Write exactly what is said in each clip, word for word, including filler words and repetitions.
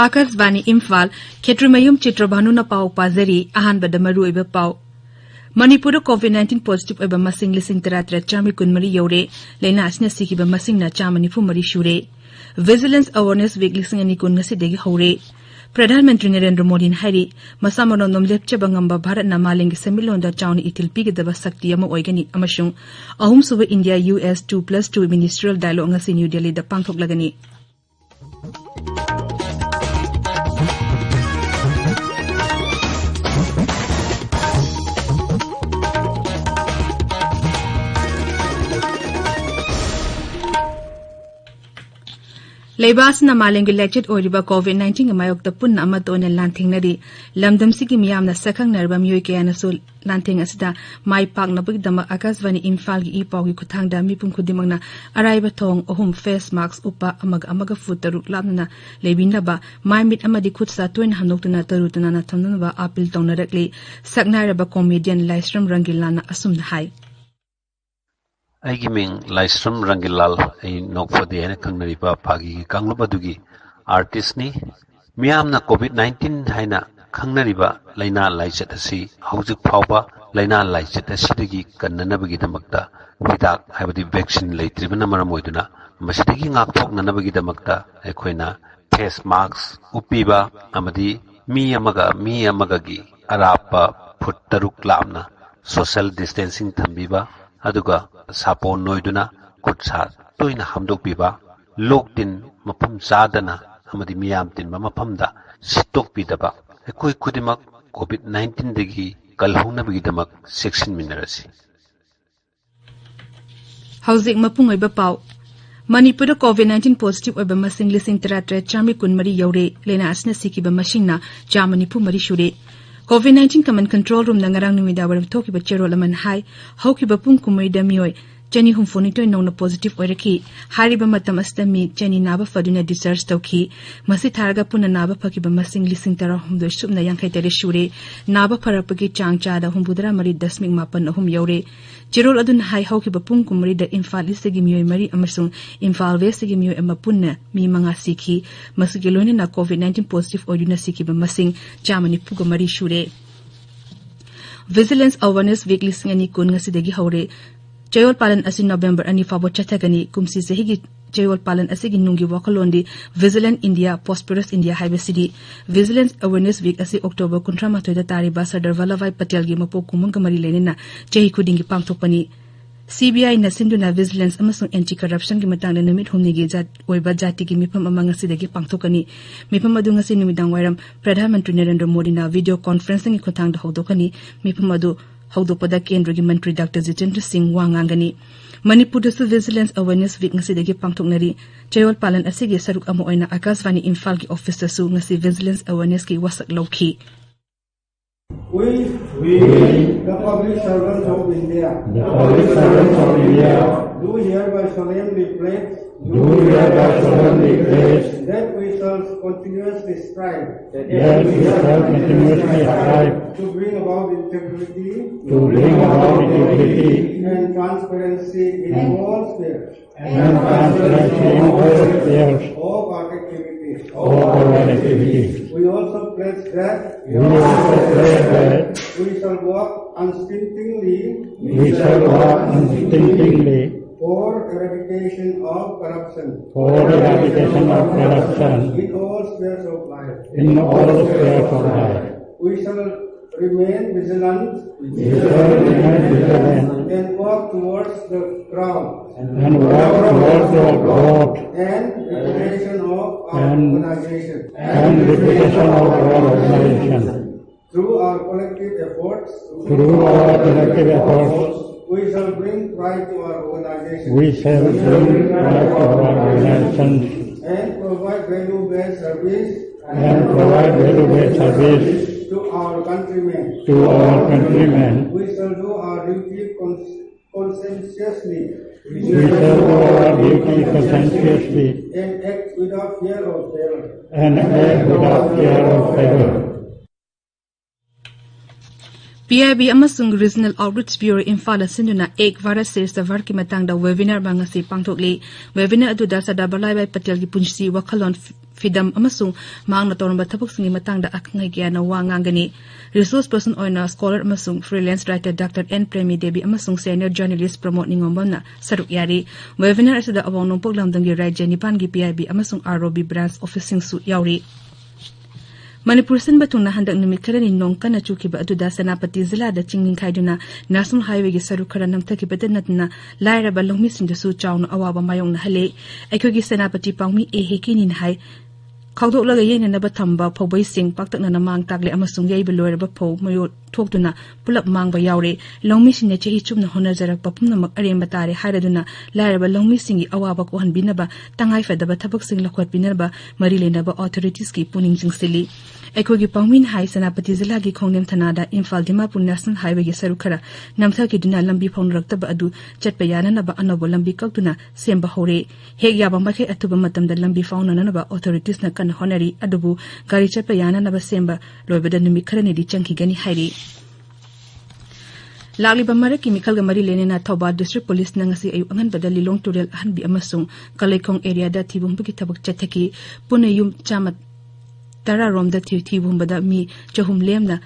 ꯑꯥꯀꯥꯁꯕꯥꯅꯤ ꯏꯝꯐꯥꯜ, ꯈꯦꯇ꯭ꯔꯤꯃꯌꯨꯝ ꯆꯤꯇ꯭ꯔꯚꯥꯅꯨꯅ ꯄꯥꯎ ꯄꯥꯖꯔꯤ꯫ ꯑꯍꯥꯟꯕꯗ ꯃꯔꯨꯑꯣꯏꯕ ꯄꯥꯎ꯫ ꯃꯅꯤꯄꯨꯔꯗ COVID nineteen positive ꯑꯣꯏꯕ ꯃꯁꯤꯡ ꯂꯤꯁꯤꯡ ꯇꯔꯥ ꯇꯔꯦꯠ ꯆꯥꯃꯔꯤ ꯀꯨꯟꯃꯔꯤ ꯌꯧꯔꯦ꯫ ꯂꯥꯏꯅꯥ ꯑꯁꯤꯅ ꯁꯤꯈꯤꯕ ꯃꯁꯤꯡꯅ ꯆꯥꯝꯃ ꯅꯤꯐꯨ ꯃꯔꯤ ꯁꯨꯔꯦ꯫ Vigilance Awareness Week ꯂꯤꯁꯤꯡ ꯑꯅꯤ ꯀꯨꯟ ꯉꯁꯤꯗꯒꯤ ꯍꯧꯔꯦ꯫ ꯄ꯭ꯔꯙꯥꯟ ꯃꯟꯇ꯭ꯔꯤ ꯅꯔꯦꯟꯗ꯭ꯔ ꯃꯣꯗꯤꯅ ꯍꯥꯏꯔꯤ, ꯃꯁꯥ ꯃꯔꯣꯝꯗꯣꯝ ꯂꯦꯞꯆꯕ ꯉꯝꯕ ꯚꯥꯔꯠꯅ ꯃꯥꯂꯦꯝꯒꯤ ꯁꯦꯟꯃꯤꯠꯂꯣꯟꯗ ꯆꯥꯎꯅ ꯏꯊꯤꯜ ꯄꯤꯒꯗꯕ ꯁꯛꯇꯤ ꯑꯃ ꯑꯣꯏꯒꯅꯤ ꯑꯃꯁꯨꯡ ꯑꯍꯨꯝꯁꯨꯕ India U S two plus two Ministerial Dialogue ꯉꯁꯤ ꯅ꯭ꯌꯨ ꯗꯦꯜꯂꯤꯗ ꯄꯥꯡꯊꯣꯛꯂꯒꯅꯤ꯫ ꯂꯩꯕꯥꯛ ꯑꯁꯤꯅ ꯃꯥꯂꯦꯝꯒꯤ ꯂꯥꯏꯆꯠ ꯑꯣꯏꯔꯤꯕ COVID nineteen ꯒꯤ ꯃꯥꯌꯣꯛꯇ ꯄꯨꯟꯅ ꯑꯃꯠꯇ ꯑꯣꯏꯅ ꯂꯥꯟꯊꯦꯡꯅꯔꯤ꯫ ꯂꯝꯗꯝꯁꯤꯒꯤ ꯃꯤꯌꯥꯝꯅ ꯁꯛꯈꯪꯅꯔꯕ ꯃꯤꯑꯣꯏ ꯀꯌꯥꯅꯁꯨ ꯂꯥꯟꯊꯦꯡ ꯑꯁꯤꯗ ꯃꯥꯏ ꯄꯥꯛꯅꯕꯒꯤꯗꯃꯛ ꯑꯥꯀꯥꯁꯕꯥꯅꯤ ꯏꯝꯐꯥꯜꯒꯤ ꯏ ꯄꯥꯎꯒꯤ ꯈꯨꯠꯊꯥꯡꯗ ꯃꯤꯄꯨꯝ ꯈꯨꯗꯤꯡꯃꯛꯅ ꯑꯔꯥꯏꯕ ꯊꯣꯡ ꯑꯍꯨꯝ, face mask ꯎꯞꯄ, ꯑꯃꯒ ꯑꯃꯒ ꯐꯨꯠ ꯇꯔꯨꯛ ꯂꯥꯞꯅꯅ ꯂꯩꯕꯤꯅꯕ, ꯃꯥꯏ ꯃꯤꯠ ꯑꯃꯗꯤ ꯈꯨꯠ ꯁꯥ ꯇꯣꯏꯅ ꯍꯥꯝꯗꯣꯛꯇꯨꯅ ꯇꯔꯨ ꯇꯅꯥꯟꯅ ꯊꯝꯅꯅꯕ ꯑꯥꯄꯤꯜ ꯇꯧꯅꯔꯛꯂꯤ꯫ ꯁꯛꯅꯥꯏꯔꯕ comedian ꯂꯥꯏꯁ꯭ꯔꯝ ꯔꯪꯒꯤꯂꯥꯜꯅ ꯑꯁꯨꯝꯅ ꯍꯥꯏ꯫ ꯑꯩꯒꯤ ꯃꯤꯡ ꯂꯥꯏꯁ꯭ꯔꯝ ꯔꯪꯒꯤꯂꯥꯜ, ꯑꯩ ꯅꯣꯛꯐꯗꯦ ꯍꯥꯏꯅ ꯈꯪꯅꯔꯤꯕ ꯐꯥꯒꯤꯒꯤ ꯀꯥꯡꯂꯨꯞ ꯑꯗꯨꯒꯤ artist ꯅꯤ꯫ ꯃꯤꯌꯥꯝꯅ COVID nineteen ꯍꯥꯏꯅ ꯈꯪꯅꯔꯤꯕ ꯂꯥꯏꯅꯥ ꯂꯥꯏꯆꯠ ꯑꯁꯤ ꯍꯧꯖꯤꯛ ꯐꯥꯎꯕ ꯂꯥꯏꯅꯥ ꯂꯥꯏꯆꯠ ꯑꯁꯤꯗꯒꯤ ꯀꯟꯅꯅꯕꯒꯤꯗꯃꯛꯇ ꯍꯤꯗꯥꯛ ꯍꯥꯏꯕꯗꯤ vaccine ꯂꯩꯇ꯭ꯔꯤꯕꯅ ꯃꯔꯝ ꯑꯣꯏꯗꯨꯅ ꯃꯁꯤꯗꯒꯤ ꯉꯥꯛꯊꯣꯛꯅꯅꯕꯒꯤꯗꯃꯛꯇ ꯑꯩꯈꯣꯏꯅ face mask ꯎꯞꯄꯤꯕ ꯑꯃꯗꯤ ꯃꯤ ꯑꯃꯒ ꯃꯤ ꯑꯃꯒꯒꯤ ꯑꯔꯥꯞꯄ ꯐꯨꯠ ꯇꯔꯨꯛ ꯂꯥꯞꯅ social distancing ꯊꯝꯕꯤꯕ, ꯑꯗꯨꯒ ꯁꯥꯄꯣꯟ ꯅꯣꯏꯗꯨꯅ ꯈꯨꯠ ꯁꯥ ꯇꯣꯏꯅ ꯍꯥꯝꯗꯣꯛꯄꯤꯕ, ꯂꯣꯛ ꯇꯤꯟ ꯃꯐꯝ ꯆꯥꯗꯅ ꯑꯃꯗꯤ ꯃꯤꯌꯥꯝ ꯇꯤꯟꯕ ꯃꯐꯝꯗ ꯁꯤꯠꯇꯣꯛꯄꯤꯗꯕ, ꯑꯩꯈꯣꯏ ꯈꯨꯗꯤꯡꯃꯛ COVID nineteen ꯗꯒꯤ ꯀꯜꯍꯧꯅꯕꯒꯤꯗꯃꯛ ꯆꯦꯛꯁꯤꯟꯃꯤꯟꯅꯔꯁꯤ꯫ ꯍꯧꯖꯤꯛ ꯃꯄꯨꯡ ꯑꯣꯏꯕ ꯄꯥꯎ꯫ ꯃꯅꯤꯄꯨꯔꯗ COVID nineteen positive ꯑꯣꯏꯕ ꯃꯁꯤꯡ ꯂꯤꯁꯤꯡ ꯇꯔꯥ ꯇꯔꯦꯠ ꯆꯥꯃꯔꯤ ꯀꯨꯟꯃꯔꯤ ꯌꯧꯔꯦ꯫ ꯂꯥꯏꯅꯥ ꯑꯁꯤꯅ ꯁꯤꯈꯤꯕ ꯃꯁꯤꯡꯅ ꯆꯥꯝꯃ ꯅꯤꯐꯨ ꯃꯔꯤ ꯁꯨꯔꯦ꯫ COVID nineteen Command Control Room ꯅ ꯉꯔꯥꯡ ꯅꯨꯃꯤꯗꯥꯡ ꯋꯥꯏꯔꯝ ꯊꯣꯛꯈꯤꯕ ꯆꯦꯔꯣꯜ ꯑꯃꯅ ꯍꯥꯏ, ꯍꯧꯈꯤꯕ ꯄꯨꯡ ꯀꯨꯟꯃꯔꯤꯗ ꯃꯤꯑꯣꯏ ꯆꯅꯤ ꯍꯨꯝꯐꯨꯅꯤꯊꯣꯏ ꯅꯧꯅ positive ꯑꯣꯏꯔꯛꯈꯤ꯫ ꯍꯥꯏꯔꯤꯕ ꯃꯇꯝ ꯑꯁꯤꯗ ꯃꯤ ꯆꯅꯤ ꯅꯥꯕ ꯐꯗꯨꯅ discharge ꯇꯧꯈꯤ꯫ ꯃꯁꯤ ꯊꯥꯔꯒ ꯄꯨꯟꯅ ꯅꯥꯕ ꯐꯈꯤꯕ ꯃꯁꯤꯡ ꯂꯤꯁꯤꯡ ꯇꯔꯥꯍꯨꯝꯗꯣꯏ ꯁꯨꯞꯅ ꯌꯥꯡꯈꯩ ꯇꯔꯦꯠ ꯁꯨꯔꯦ꯫ ꯅꯥꯕ ꯐꯔꯛꯄꯒꯤ ꯆꯥꯡ ꯆꯥꯗ ꯍꯨꯝꯐꯨꯇꯔꯥ ꯃꯔꯤ ꯗꯁꯃꯤꯛ ꯃꯥꯄꯟ ꯑꯍꯨꯝ ꯌꯧꯔꯦ꯫ ꯆꯦꯔꯣꯜ ꯑꯗꯨꯅ ꯍꯥꯏ, ꯍꯧꯈꯤꯕ ꯄꯨꯡ ꯀꯨꯟꯃꯔꯤꯗ ꯏꯝꯐꯥꯜ ꯏꯁꯇꯒꯤ ꯃꯤꯑꯣꯏ ꯃꯔꯤ ꯑꯃꯁꯨꯡ ꯏꯝꯐꯥꯜ ꯋꯦꯁꯇꯒꯤ ꯃꯤꯑꯣꯏ ꯑꯃ ꯄꯨꯟꯅ ꯃꯤ ꯃꯉꯥ ꯁꯤꯈꯤ꯫ ꯃꯁꯤꯒ ꯂꯣꯏꯅꯅ COVID nineteen positive ꯑꯣꯏꯗꯨꯅ ꯁꯤꯈꯤꯕ ꯃꯁꯤꯡ ꯆꯥꯝꯃ ꯅꯤꯐꯨꯒ ꯃꯔꯤ ꯁꯨꯔꯦ꯫ Vigilance Awareness Week ꯂꯤꯁꯤꯡ ꯑꯅꯤ ꯀꯨꯟ ꯉꯁꯤꯗꯒꯤ ꯍꯧꯔꯦ꯫ ꯆꯌꯣꯜ ꯄꯥꯂꯟ ꯑꯁꯤ ꯅꯕꯦꯝꯕꯔ ꯑꯅꯤ ꯐꯥꯎꯕ ꯆꯠꯊꯒꯅꯤ꯫ ꯀꯨꯝꯁꯤ ꯆꯍꯤꯒꯤ ꯆꯌꯣꯜ ꯄꯥꯂꯟ ꯑꯁꯤꯒꯤ ꯅꯨꯡꯒꯤ ꯋꯥꯈꯜꯂꯣꯟꯗꯤ Vigilant India, Prosperous India ꯍꯥꯏꯕꯁꯤꯅꯤ꯫ Vigilance Awareness Week ꯑꯁꯤ ꯑꯣꯛꯇꯣꯕꯔ ꯀꯨꯟꯊ꯭ꯔꯥ ꯃꯥꯊꯣꯏꯗ ꯇꯥꯔꯤꯕ ꯁꯔꯗꯥꯔ ꯚꯜꯂꯚꯚꯥꯏ ꯄꯇꯦꯜꯒꯤ ꯃꯄꯣꯛ ꯀꯨꯝꯑꯣꯟꯒ ꯃꯔꯤ ꯂꯩꯅꯅ ꯆꯍꯤ ꯈꯨꯗꯤꯡꯒꯤ ꯄꯥꯡꯊꯣꯛꯄꯅꯤ꯫ CBIꯅ ꯁꯤꯟꯗꯨꯅ Vigilance ꯑꯃꯁꯨꯡ Anti Corruptionꯒꯤ ꯃꯇꯥꯡꯗ ꯅꯨꯃꯤꯠ ꯍꯨꯝꯅꯤꯒꯤ ꯖꯥꯠ ꯑꯣꯏꯕ ꯖꯥꯇꯤꯒꯤ ꯃꯤꯐꯝ ꯑꯃ ꯉꯁꯤꯗꯒꯤ ꯄꯥꯡꯊꯣꯛꯀꯅꯤ꯫ ꯃꯤꯐꯝ ꯑꯗꯨ ꯉꯁꯤ ꯅꯨꯃꯤꯗꯥꯡ ꯋꯥꯏꯔꯝ ꯄ꯭ꯔꯙꯥꯟ ꯃꯟꯇ꯭ꯔꯤ ꯅꯔꯦꯟꯗ꯭ꯔ ꯃꯣꯗꯤꯅ video conferencingꯒꯤ ꯈꯨꯠꯊꯥꯡꯗ ꯍꯧꯗꯣꯛꯀꯅꯤ꯫ ꯃꯤꯐꯝ ꯑꯗꯨ ꯍꯧꯗꯣꯛꯄꯗ ꯀꯦꯟꯗ꯭ꯔꯒꯤ ꯃꯟꯇ꯭ꯔꯤ ꯗꯥꯛꯇꯔ ꯖꯤꯇꯦꯟꯗ꯭ꯔ ꯁꯤꯡ ꯋꯥ ꯉꯥꯡꯒꯅꯤ꯫ ꯃꯅꯤꯄꯨꯔꯗꯁꯨ Vigilance Awareness Week ꯉꯁꯤꯗꯒꯤ ꯄꯥꯡꯊꯣꯛꯅꯔꯤ꯫ ꯆꯌꯣꯜ ꯄꯥꯂꯟ ꯑꯁꯤꯒꯤ ꯁꯔꯨꯛ ꯑꯃ ꯑꯣꯏꯅ ꯑꯀꯥꯁꯕꯥꯅꯤ ꯏꯝꯐꯥꯜꯒꯤ officeꯇꯁꯨ ꯉꯁꯤ Vigilance Awarenessꯀꯤ ꯋꯥꯁꯛ ꯂꯧꯈꯤ꯫ We, We, the public servants of India, the public servants of India, do hereby solemnly pledge do hereby solemnly pledge that we shall continuously strive that we shall continuously strive to bring about integrity to bring about integrity and transparency in all spheres and transparency in all spheres of our activities. of our activities. We also pledge that We also pledge that we shall work unstintingly we shall work unstintingly for eradication of corruption for eradication of corruption in all spheres of life. in all spheres of life. We shall remain vigilant We shall remain vigilant and work towards the growth and work towards the growth and reputation of our And- organization. and reputation of our organization. Through our collective efforts, Through our collective efforts, we shall bring pride to our organization we shall bring pride to our organization and provide value-based service and provide value-based service to our countrymen. to our countrymen. We shall do our duty cons- conscientiously We shall do our duty conscientiously and act without fear or favor. And act without fear or favor. P I B ꯑꯃꯁꯨꯡ Regional Outreach Bureau ꯏꯝꯐꯥꯜꯗ ꯁꯤꯟꯗꯨꯅ ꯑꯦꯛ ꯚꯥꯔꯠ ꯁ꯭ꯔꯦꯁꯊ ꯚꯥꯔꯠꯀꯤ ꯃꯇꯥꯡꯗ webinar ꯑꯃ ꯉꯁꯤ ꯄꯥꯡꯊꯣꯛꯂꯤ꯫ Webinar ꯑꯗꯨꯗ ꯁꯔꯗꯥꯔ ꯚꯜꯂꯥꯚꯥꯏ ꯄꯇꯦꯜꯒꯤ ꯄꯨꯟꯁꯤ, ꯋꯥꯈꯜꯂꯣꯟ, ꯐꯤꯗꯝ ꯑꯃꯁꯨꯡ ꯃꯍꯥꯛꯅ ꯇꯧꯔꯝꯕ ꯊꯕꯛꯁꯤꯡꯒꯤ ꯃꯇꯥꯡꯗ ꯑꯈꯪ ꯑꯍꯩ ꯀꯌꯥꯅ ꯋꯥ ꯉꯥꯡꯒꯅꯤ꯫ Resource person ꯑꯣꯏꯅ scholar ꯑꯃꯁꯨꯡ freelance writer Doctor N Premi Devi ꯑꯃꯁꯨꯡ senior journalist ꯄ꯭ꯔꯃꯣꯗ ꯅꯤꯉꯣꯝꯕꯝꯅ ꯁꯔꯨꯛ ꯌꯥꯔꯤ꯫ Webinar ꯑꯁꯤꯗ ꯑꯋꯥꯡ ꯅꯣꯡꯄꯣꯛ ꯂꯝꯗꯝꯒꯤ ꯔꯥꯖ꯭ꯌ ꯅꯤꯄꯥꯟꯒꯤ ꯄꯤ ꯑꯥꯏ ꯕꯤ ꯑꯃꯁꯨꯡ ꯑꯥꯔ ꯑꯣ ꯕꯤ branch officeꯁꯤꯡꯁꯨ ꯌꯥꯎꯔꯤ꯫ ꯃꯅꯤꯄꯨꯔ ꯁꯤꯟꯕ ꯊꯨꯡꯅ ꯍꯟꯗꯛ ꯅꯨꯃꯤꯠ ꯈꯔꯅꯤ ꯅꯣꯡ ꯀꯟꯅ ꯆꯨꯈꯤꯕ ꯑꯗꯨꯗ ꯁꯦꯅꯥꯄꯇꯤ ꯖꯤꯂꯥꯗ ꯆꯤꯡ ꯅꯤꯡꯈꯥꯏꯗꯨꯅ National Highwayꯒꯤ ꯁꯔꯨꯛ ꯈꯔ ꯅꯝꯊꯈꯤꯕꯇ ꯅꯠꯇꯅ ꯂꯥꯏꯔꯕ ꯂꯧꯃꯤꯁꯤꯡꯗꯁꯨ ꯆꯥꯎꯅ ꯑꯋꯥꯕ ꯃꯥꯌꯣꯛꯅꯍꯜꯂꯦ꯫ ꯑꯩꯈꯣꯏꯒꯤ ꯁꯦꯅꯥꯄꯇꯤ ꯄꯥꯎꯃꯤ ꯑꯦ ꯍꯦꯀꯤꯅꯤꯅ ꯍꯥꯏ, ꯈꯥꯎꯗꯣꯛꯂꯒ ꯌꯩꯅꯅꯕ ꯊꯝꯕ ꯐꯧꯕꯩꯁꯤꯡ ꯄꯥꯛꯇꯛꯅꯅ ꯃꯥꯡ ꯇꯥꯛꯂꯦ ꯑꯃꯁꯨꯡ ꯌꯩꯕ ꯂꯣꯏꯔꯕ ꯐꯧ ꯃꯌꯣꯜ ꯊꯣꯛꯇꯨꯅ ꯄꯨꯂꯞ ꯃꯥꯡꯕ ꯌꯥꯎꯔꯦ꯫ ꯂꯧꯃꯤꯁꯤꯡꯅ ꯆꯍꯤ ꯆꯨꯞꯅ ꯍꯣꯠꯅꯖꯔꯛꯄ ꯄꯨꯝꯅꯃꯛ ꯑꯔꯦꯝꯕ ꯇꯥꯔꯦ ꯍꯥꯏꯔꯗꯨꯅ ꯂꯥꯏꯔꯕ ꯂꯧꯃꯤꯁꯤꯡꯒꯤ ꯑꯋꯥꯕ ꯀꯣꯛꯍꯟꯕꯤꯅꯕ ꯇꯉꯥꯏꯐꯗꯕ ꯊꯕꯛꯁꯤꯡ ꯂꯧꯈꯠꯄꯤꯅꯕ ꯃꯔꯤ ꯂꯩꯅꯕ authoritiesꯀꯤ ꯄꯨꯛꯅꯤꯡ ꯆꯤꯡꯁꯤꯜꯂꯤ꯫ ꯑꯩꯈꯣꯏꯒꯤ ꯄꯥꯎꯃꯤꯅ ꯍꯥꯏ, ꯁꯦꯅꯥꯄꯇꯤ ꯖꯤꯂꯥꯒꯤ ꯈꯣꯡꯅꯦꯝ ꯊꯅꯥꯗ ꯏꯝꯐꯥꯜ ꯗꯤꯃꯥꯄꯨꯔ National Highwayꯒꯤ ꯁꯔꯨꯛ ꯈꯔ ꯅꯝꯊꯈꯤꯗꯨꯅ ꯂꯝꯕꯤ ꯐꯥꯎꯅꯔꯛꯇꯕ ꯑꯗꯨ ꯆꯠꯄ ꯌꯥꯅꯅꯕ ꯑꯅꯧꯕ ꯂꯝꯕꯤ ꯀꯛꯇꯨꯅ ꯁꯦꯝꯕ ꯍꯧꯔꯦ꯫ ꯍꯦꯛ ꯌꯥꯕ ꯃꯈꯩ ꯑꯊꯨꯕ ꯃꯇꯝꯗ ꯂꯝꯕꯤ ꯐꯥꯎꯅꯅꯕ authoritiesꯅ ꯀꯟꯅ ꯍꯣꯠꯅꯔꯤ, ꯑꯗꯨꯕꯨ ꯒꯥꯔꯤ ꯆꯠꯄ ꯌꯥꯅꯅꯕ ꯁꯦꯝꯕ ꯂꯣꯏꯕꯗ ꯅꯨꯃꯤꯠ ꯈꯔꯅꯤꯗꯤ ꯆꯪꯈꯤꯒꯅꯤ ꯍꯥꯏꯔꯤ꯫ ꯂꯥꯛꯂꯤꯕ ꯃꯔꯛꯀꯤ ꯃꯤꯈꯜꯒ ꯃꯔꯤ ꯂꯩꯅꯅ ꯊꯧꯕꯥꯜ District Policeꯅ ꯉꯁꯤ ꯑꯌꯨꯛ ꯑꯉꯟꯕꯗ ꯂꯤꯂꯣꯡ ꯇꯨꯔꯦꯜ ꯑꯍꯟꯕꯤ ꯑꯃꯁꯨꯡ ꯀꯂꯩꯈꯣꯡ areaꯗ ꯊꯤꯕ ꯍꯨꯝꯕꯒꯤ ꯊꯕꯛ ꯆꯠꯊꯈꯤ꯫ ꯄꯨꯟꯅ ꯌꯨꯝ ꯆꯥꯝꯃ ꯇꯔꯥ ꯔꯣꯝꯗ ꯊꯤ-, ꯊꯤꯕ ꯍꯨꯝꯕꯗ ꯃꯤ ꯆꯍꯨꯝ ꯂꯦꯝꯅ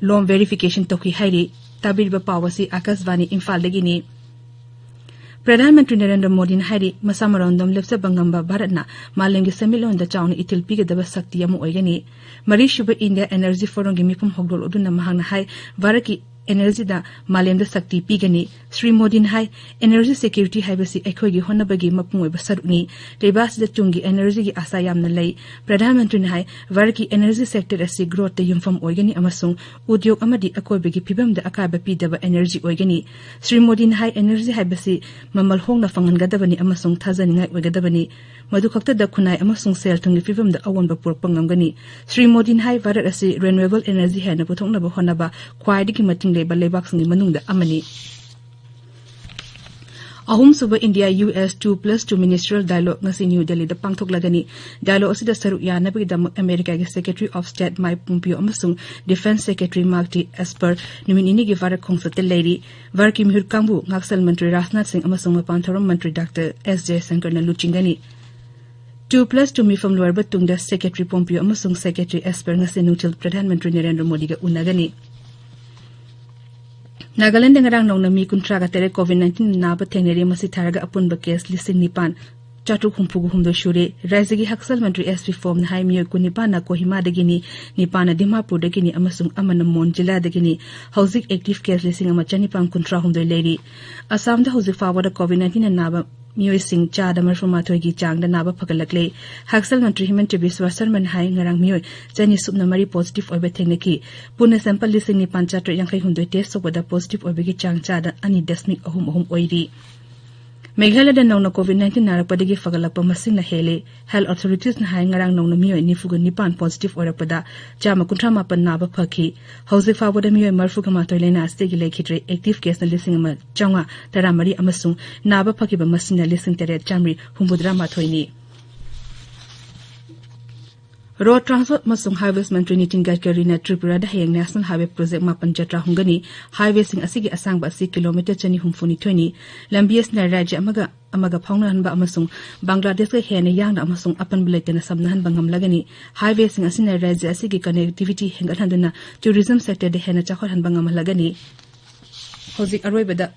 ꯂꯣꯝ verification ꯇꯧꯈꯤ ꯍꯥꯏꯔꯤ꯫ ꯇꯥꯕꯤꯔꯤꯕ ꯄꯥꯎ ꯑꯁꯤ ꯑꯥꯀꯥꯁꯕꯥꯅꯤ ꯏꯝꯐꯥꯜꯗꯒꯤꯅꯤ꯫ ꯄ꯭ꯔꯙꯥꯟ ꯃꯟꯇ꯭ꯔꯤ ꯅꯔꯦꯟꯗ꯭ꯔ ꯃꯣꯗꯤꯅ ꯍꯥꯏꯔꯤ, ꯃꯁꯥ ꯃꯔꯣꯝꯗꯣꯝ ꯂꯦꯞꯆꯕ ꯉꯝꯕ ꯚꯥꯔꯠꯅ ꯃꯥꯂꯦꯝꯒꯤ ꯁꯦꯟꯃꯤꯠꯂꯣꯟꯗ ꯆꯥꯎꯅ ꯏꯊꯤꯜ ꯄꯤꯒꯗꯕ ꯁꯛꯇꯤ ꯑꯃ ꯑꯣꯏꯒꯅꯤ꯫ ꯃꯔꯤꯁꯨꯕ India Energy Forumꯒꯤ ꯃꯤꯐꯝ ꯍꯧꯗꯣꯛꯂꯗꯨꯅ ꯃꯍꯥꯛꯅ ꯍꯥꯏ, ꯚꯥꯔꯠꯀꯤ energyꯗ ꯃꯥꯂꯦꯝꯗ ꯁꯛꯇꯤ ꯄꯤꯒꯅꯤ꯫ ꯁ꯭ꯔꯤ ꯃꯣꯗꯤꯅ ꯍꯥꯏ, energy security ꯍꯥꯏꯕꯁꯤ ꯑꯩꯈꯣꯏꯒꯤ ꯍꯣꯠꯅꯕꯒꯤ ꯃꯄꯨꯡ ꯑꯣꯏꯕ ꯁꯔꯨꯛꯅꯤ꯫ ꯂꯩꯕꯥꯛ ꯑꯁꯤꯗ ꯇꯨꯡꯒꯤ energyꯒꯤ ꯑꯥꯁꯥ ꯌꯥꯝꯅ ꯂꯩ꯫ ꯄ꯭ꯔꯙꯥꯟ ꯃꯟꯇ꯭ꯔꯤꯅ ꯍꯥꯏ, ꯚꯥꯔꯠꯀꯤ energy sector ꯑꯁꯤ growthꯇ ꯌꯨꯝꯐꯝ ꯑꯣꯏꯒꯅꯤ ꯑꯃꯁꯨꯡ ꯎꯗ꯭ꯌꯣꯒ ꯑꯃꯗꯤ ꯑꯀꯣꯏꯕꯒꯤ ꯐꯤꯕꯝꯗ ꯑꯀꯥꯏꯕ ꯄꯤꯗꯕ energy ꯑꯣꯏꯒꯅꯤ꯫ ꯁ꯭ꯔꯤ ꯃꯣꯗꯤꯅ ꯍꯥꯏ, energy ꯍꯥꯏꯕꯁꯤ ꯃꯃꯜ ꯍꯣꯡꯅ ꯐꯪꯍꯟꯒꯗꯕꯅꯤ ꯑꯃꯁꯨꯡ ꯊꯥꯖꯅꯤꯡꯉꯥꯏ ꯑꯣꯏꯒꯗꯕꯅꯤ꯫ ꯃꯗꯨ ꯈꯛꯇꯗ ꯈꯨꯟꯅꯥꯏ ꯑꯃꯁꯨꯡ ꯁꯦꯜ ꯊꯨꯝꯒꯤ ꯐꯤꯕꯝꯗ ꯑꯑꯣꯟꯕ ꯄꯨꯔꯛꯄ ꯉꯝꯒꯅꯤ꯫ ꯁ꯭ꯔꯤ ꯃꯣꯗꯤꯅ ꯍꯥꯏ, ꯚꯥꯔꯠ ꯑꯁꯤ renewable energy ꯍꯦꯟꯅ ꯄꯨꯊꯣꯛꯅꯕ ꯍꯣꯠꯅꯕ ꯈ꯭ꯋꯥꯏꯗꯒꯤ ꯃꯇꯤꯡ ꯂꯩꯕ ꯂꯩꯕꯥꯛꯁꯤꯡꯒꯤ ꯃꯅꯨꯡꯗ ꯑꯃꯅꯤ꯫ ꯑꯍꯨꯝꯁꯨꯕ India U S two plus two ministerial dialogue ꯉꯁꯤ ꯅ꯭ꯌꯨ ꯗꯦꯜꯂꯤꯗ ꯄꯥꯡꯊꯣꯛꯂꯒꯅꯤ꯫ Dialogue ꯑꯁꯤꯗ ꯁꯔꯨꯛ ꯌꯥꯅꯕꯒꯤꯗꯃꯛ ꯑꯃꯦꯔꯤꯀꯥꯒꯤ Secretary of State Mike Pompeo ꯑꯃꯁꯨꯡ Defense Secretary Mark T Esper ꯅꯨꯃꯤꯠ ꯅꯤꯅꯤꯒꯤ ꯚꯥꯔꯠ ꯈꯣꯡꯆꯠꯇ ꯂꯩꯔꯤ꯫ ꯚꯥꯔꯠꯀꯤ ꯃꯤꯍꯨꯠ ꯀꯥꯡꯕꯨ ꯉꯥꯛꯁꯦꯜ ꯃꯟꯇ꯭ꯔꯤ ꯔꯥꯖꯅꯥꯊ ꯁꯤꯡ ꯑꯃꯁꯨꯡ ꯃꯄꯥꯟ ꯊꯧꯔꯝ ꯃꯟꯇ꯭ꯔꯤ ꯗꯥꯛꯇꯔ ꯑꯦꯁ ꯖꯌꯁꯪꯀꯔꯅ ꯂꯨꯆꯤꯡꯒꯅꯤ꯫ Two plus two ꯃꯤꯐꯝ ꯂꯣꯏꯔꯕ ꯇꯨꯡꯗ Secretary Pompeo ꯑꯃꯁꯨꯡ Secretary Esper ꯉꯁꯤ ꯅꯨꯡꯊꯤꯜ ꯄ꯭ꯔꯙꯥꯟ ꯃꯟꯇ꯭ꯔꯤ ꯅꯔꯦꯟꯗ꯭ꯔ ꯃꯣꯗꯤꯒ ꯎꯅꯒꯅꯤ꯫ ꯅꯥꯒꯥꯂꯦꯟꯗ ꯉꯔꯥꯡ ꯅꯧꯅ ꯃꯤ ꯀꯨꯟꯊ꯭ꯔꯥꯒ ꯇꯔꯦꯠ COVID nineteen ꯅꯥꯕ ꯊꯦꯡꯅꯔꯦ꯫ ꯃꯁꯤ ꯊꯥꯔꯒ ꯑꯄꯨꯟꯕ case ꯂꯤꯁꯤꯡ ꯅꯤꯄꯥꯟ ꯆꯥꯇ꯭ꯔꯨꯛ ꯍꯨꯝꯐꯨꯒ ꯍꯨꯝꯗꯣꯏ ꯁꯨꯔꯦ꯫ ꯔꯥꯖ꯭ꯌꯒꯤ ꯍꯛꯁꯦꯜ ꯃꯟꯇ꯭ꯔꯤ ꯑꯦꯁ ꯕꯤ ꯐꯣꯝꯅ ꯍꯥꯏ, ꯃꯤꯑꯣꯏ ꯀꯨꯟꯅꯤꯄꯥꯟꯅ ꯀꯣꯍꯤꯃꯥꯗꯒꯤꯅꯤ, ꯅꯤꯄꯥꯟꯅ ꯗꯤꯃꯥꯄꯨꯔꯗꯒꯤꯅꯤ ꯑꯃꯁꯨꯡ ꯑꯃꯅ ꯃꯣꯟ ꯖꯤꯂꯥꯗꯒꯤꯅꯤ꯫ ꯍꯧꯖꯤꯛ active case ꯂꯤꯁꯤꯡ ꯑꯃ ꯆꯅꯤꯄꯥꯟ ꯀꯨꯟꯊ꯭ꯔꯥ ꯍꯨꯝꯗꯣꯏ ꯂꯩꯔꯤ꯫ ꯑꯁꯥꯝꯗ ꯍꯧꯖꯤꯛ ꯐꯥꯎꯕꯗ COVID nineteen ꯅꯥꯕ ꯃꯤꯑꯣꯏꯁꯤꯡ ꯆꯥꯗ ꯃꯔꯤꯐꯨ ꯃꯥꯊꯣꯏꯒꯤ ꯆꯥꯡꯗ ꯅꯥꯕ ꯐꯒꯠꯂꯛꯂꯦ꯫ ꯍꯛꯁꯦꯜ ꯃꯟꯇ꯭ꯔꯤ ꯍꯤꯃꯟꯇ ꯕꯤꯁ꯭ꯋꯥ ꯁꯔꯃꯅ ꯍꯥꯏ, ꯉꯔꯥꯡ ꯃꯤꯑꯣꯏ ꯆꯅꯤ ꯁꯨꯞꯅ ꯃꯔꯤ positive ꯑꯣꯏꯕ ꯊꯦꯡꯅꯈꯤ꯫ ꯄꯨꯟꯅ sample ꯂꯤꯁꯤꯡ ꯅꯤꯄꯥꯟ ꯆꯥꯇ꯭ꯔꯦꯠ ꯌꯥꯡꯈꯩ ꯍꯨꯝꯗꯣꯏ test ꯇꯧꯕꯗ positive ꯑꯣꯏꯕꯒꯤ ꯆꯥꯡ ꯆꯥꯗ ꯑꯅꯤ ꯗꯁꯃꯤꯛ ꯑꯍꯨꯝ ꯑꯍꯨꯝ ꯑꯣꯏꯔꯤ꯫ ꯃꯦꯘꯥꯂꯌꯗ ꯅꯧꯅ COVID nineteen ꯅꯥꯔꯛꯄꯗꯒꯤ ꯐꯒꯠꯂꯛꯄ ꯃꯁꯤꯡꯅ ꯍꯦꯜꯂꯦ꯫ Health authoritiesꯅ ꯍꯥꯏ, ꯉꯔꯥꯡ ꯅꯧꯅ ꯃꯤꯑꯣꯏ ꯅꯤꯐꯨꯒ ꯅꯤꯄꯥꯟ positive ꯑꯣꯏꯔꯛꯄꯗ ꯆꯥꯝꯃ ꯀꯨꯟꯊ꯭ꯔꯥ ꯃꯥꯄꯟ ꯅꯥꯕ ꯐꯈꯤ꯫ ꯍꯧꯖꯤꯛ ꯐꯥꯎꯕꯗ ꯃꯤꯑꯣꯏ ꯃꯔꯤꯐꯨꯒ ꯃꯥꯊꯣꯏ ꯂꯥꯏꯅꯥ ꯑꯁꯤꯗꯒꯤ ꯂꯩꯈꯤꯗ꯭ꯔꯦ꯫ Active caseꯅ ꯂꯤꯁꯤꯡ ꯑꯃ ꯆꯥꯝꯃꯉꯥ ꯇꯔꯥꯃꯔꯤ ꯑꯃꯁꯨꯡ ꯅꯥꯕ ꯐꯈꯤꯕ ꯃꯁꯤꯡꯅ ꯂꯤꯁꯤꯡ ꯇꯔꯦꯠ ꯆꯥꯝꯃꯔꯤ ꯍꯨꯝꯐꯨꯇꯔꯥ ꯃꯥꯊꯣꯏꯅꯤ꯫ Road Transport ꯑꯃꯁꯨꯡ Highways ꯃꯟꯇ꯭ꯔꯤ ꯅꯤꯇꯤꯟ ꯒꯗꯀꯔꯤꯅ ꯇ꯭ꯔꯤꯄꯨꯔꯥꯗ ꯍꯌꯦꯡ National Highway project ꯃꯥꯄꯟ ꯖꯇ꯭ꯔꯥ ꯍꯨꯝꯒꯅꯤ꯫ Highwayꯁꯤꯡ ꯑꯁꯤꯒꯤ ꯑꯁꯥꯡꯕ ꯑꯁꯤ kilometre ꯆꯅꯤ ꯍꯨꯝꯐꯨ ꯅꯤꯊꯣꯏꯅꯤ꯫ ꯂꯝꯕꯤ ꯑꯁꯤꯅ ꯔꯥꯖ꯭ꯌ ꯑꯃꯒ ꯑꯃꯒ ꯐꯥꯎꯅꯍꯟꯕ ꯑꯃꯁꯨꯡ ꯕꯪꯒ꯭ꯂꯥꯗꯦꯁꯀ ꯍꯦꯟꯅ ꯌꯥꯡꯅ ꯑꯃꯁꯨꯡ ꯑꯄꯟꯕ ꯂꯩꯇꯅ ꯁꯝꯅꯍꯟꯕ ꯉꯝꯂꯒꯅꯤ꯫ Highwayꯁꯤꯡ ꯑꯁꯤꯅ ꯔꯥꯖ꯭ꯌ ꯑꯁꯤꯒꯤ connectivity ꯍꯦꯟꯒꯠꯍꯟꯗꯨꯅ tourism sectorꯗ ꯍꯦꯟꯅ ꯆꯥꯎꯈꯠꯍꯟꯕ ꯉꯝꯍꯜꯂꯒꯅꯤ꯫ ꯍꯧꯖꯤꯛ ꯑꯔꯣꯏꯕꯗ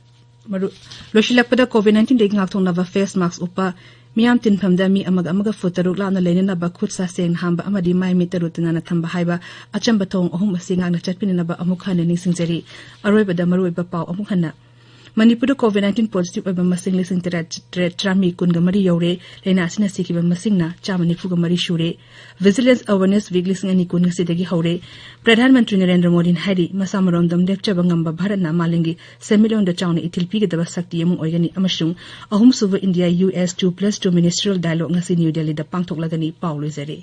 ꯃꯔꯨ-, ꯂꯣꯏꯁꯤꯜꯂꯛꯄꯗ COVID nineteenꯗꯒꯤ ꯉꯥꯛꯊꯣꯛꯅꯕ face mask ꯎꯞꯄ, ꯃꯤꯌꯥꯝ ꯇꯤꯟꯐꯝꯗ ꯃꯤ ꯑꯃꯒ ꯑꯃꯒ ꯐꯨꯠ ꯇꯔꯨꯛ ꯂꯥꯞꯅ ꯂꯩꯅꯅꯕ, ꯈꯨꯠ ꯁꯥ ꯁꯦꯡꯅ ꯍꯥꯝꯕ ꯑꯃꯗꯤ ꯃꯥꯏ ꯃꯤꯠ ꯇꯔꯨ ꯇꯅꯥꯟꯅ ꯊꯝꯕ ꯍꯥꯏꯕ ꯑꯆꯝꯕ ꯊꯧꯑꯣꯡ ꯑꯍꯨꯝ ꯑꯁꯤ ꯉꯥꯛꯅ ꯆꯠꯄꯤꯅꯅꯕ ꯑꯃꯨꯛ ꯍꯟꯅ ꯅꯤꯡꯁꯤꯡꯖꯔꯤ꯫ ꯑꯔꯣꯏꯕꯗ ꯃꯔꯨꯑꯣꯏꯕ ꯄꯥꯎ ꯑꯃꯨꯛ ꯍꯟꯅ꯫ ꯃꯅꯤꯄꯨꯔꯗ COVID nineteen positive ꯑꯣꯏꯕ ꯃꯁꯤꯡ ꯂꯤꯁꯤꯡ ꯇꯔꯦꯠ, ꯇꯔꯦꯠ ꯆꯥꯝꯃꯔꯤ ꯀꯨꯟꯒ ꯃꯔꯤ ꯌꯧꯔꯦ꯫ ꯂꯥꯏꯅꯥ ꯑꯁꯤꯅ ꯁꯤꯈꯤꯕ ꯃꯁꯤꯡꯅ ꯆꯥꯝꯃ ꯅꯤꯐꯨꯒ ꯃꯔꯤ ꯁꯨꯔꯦ꯫ Vigilance Awareness Week ꯂꯤꯁꯤꯡ ꯑꯅꯤ ꯀꯨꯟ ꯉꯁꯤꯗꯒꯤ ꯍꯧꯔꯦ꯫ ꯄ꯭ꯔꯙꯥꯟ ꯃꯟꯇ꯭ꯔꯤ ꯅꯔꯦꯟꯗ꯭ꯔ ꯃꯣꯗꯤꯅ ꯍꯥꯏꯔꯤ, ꯃꯁꯥ ꯃꯔꯣꯝꯗꯣꯝ ꯂꯦꯞꯆꯕ ꯉꯝꯕ ꯚꯥꯔꯠꯅ ꯃꯥꯂꯦꯝꯒꯤ ꯁꯦꯟꯃꯤꯠꯂꯣꯟꯗ ꯆꯥꯎꯅ ꯏꯊꯤꯜ ꯄꯤꯒꯗꯕ ꯁꯛꯇꯤ ꯑꯃ ꯑꯣꯏꯒꯅꯤ ꯑꯃꯁꯨꯡ ꯑꯍꯨꯝꯁꯨꯕ India U S two plus two ministerial dialogue ꯉꯁꯤ ꯅ꯭ꯌꯨ ꯗꯦꯜꯂꯤꯗ ꯄꯥꯡꯊꯣꯛꯂꯒꯅꯤ꯫ ꯄꯥꯎ ꯂꯣꯏꯖꯔꯦ꯫